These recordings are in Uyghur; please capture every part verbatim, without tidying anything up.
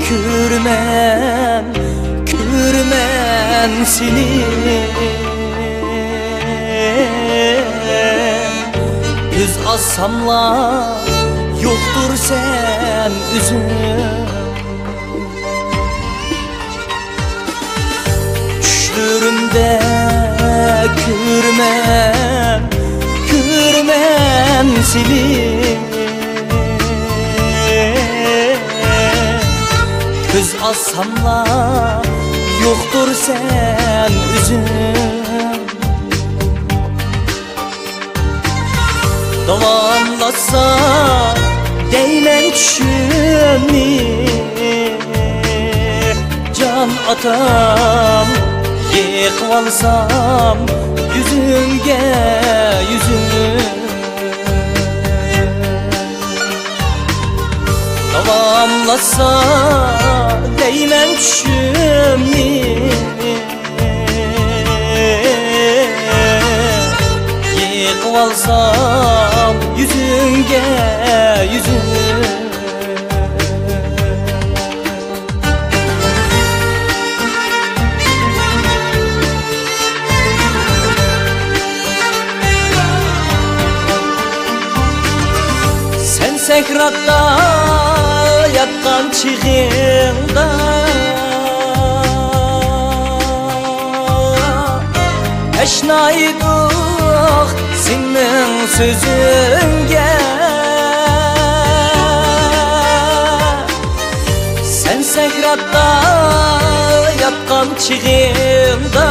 كۆرىمەن، كۆرىمەن سېنى. كۆز ئاچساملا يوقتۇر سەن ئۆزۈڭ. چۈشلىرىمدە كۆرىمەن، كۆرىمەن سېنى. كۆز ئاچساملا يوقتۇر سەن ئۆزۈڭ. داۋاملاتسا دەيمەن چۈشۈمنى، جان ئاتام، يىقىۋالسام يۈزۈڭگە يۈزۈم. داۋاملاتسا دەيمەن چۈشۈمنى، يىقىۋالسام يۈزۈڭگە يۈزۈم. سەن سەكراتتا ياتقان چېغىڭدا، ئەشنا ئىدۇق سېنىڭ سۆزۈڭگە. سەن سەكراتتا ياتقان چېغىڭدا،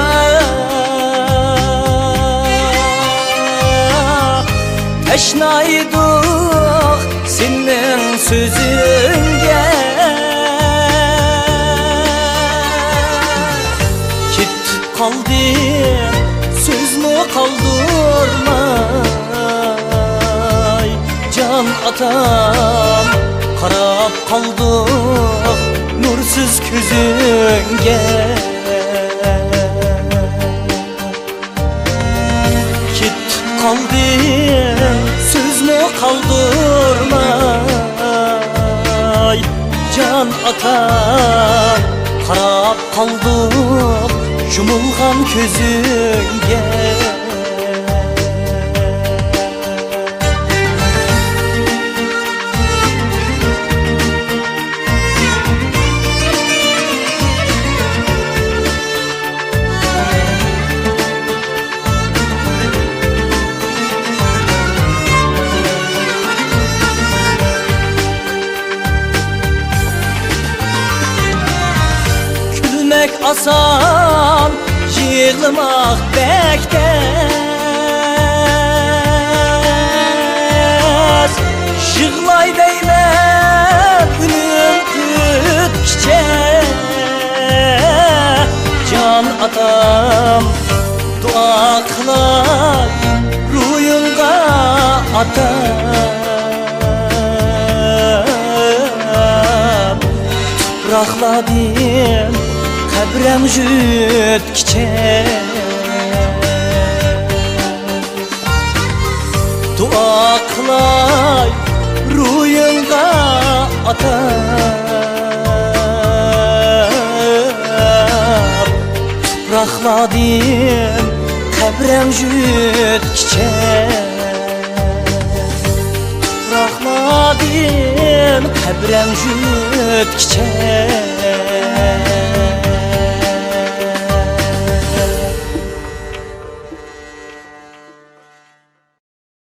تەشنا ئىدۇق سېنىڭ سۆزۈڭگە. كېتىپ قالدىڭ سۆزمۇ قالدۇرماي، جان ئاتام، قاراپ قالدۇق نۇرسىز كۆزۈڭگە. كېتىپ قالدىڭ سۆزمۇ قالدۇرماي، جان ئاتام، قاراپ قالدۇق يۇمۇلغان كۆزۈڭگە. كۈلمەك ئاسان، يىغلىماق بەك تەس. يىغلاي دەيمەن ئۈنۈم پۈتكىچە، جان ئاتام، دۇئا قىلاي روھۇڭغا ئاتام. تۇپراقلاردىن قەبرەڭ يۆتكىچە، دۇئا قىلاي روھۇڭغا ئاتام. تۇپراقلاردىن قەبرەڭ يۆتكىچە، تۇپراقلاردىن قەبرەڭ يۆتكىچە.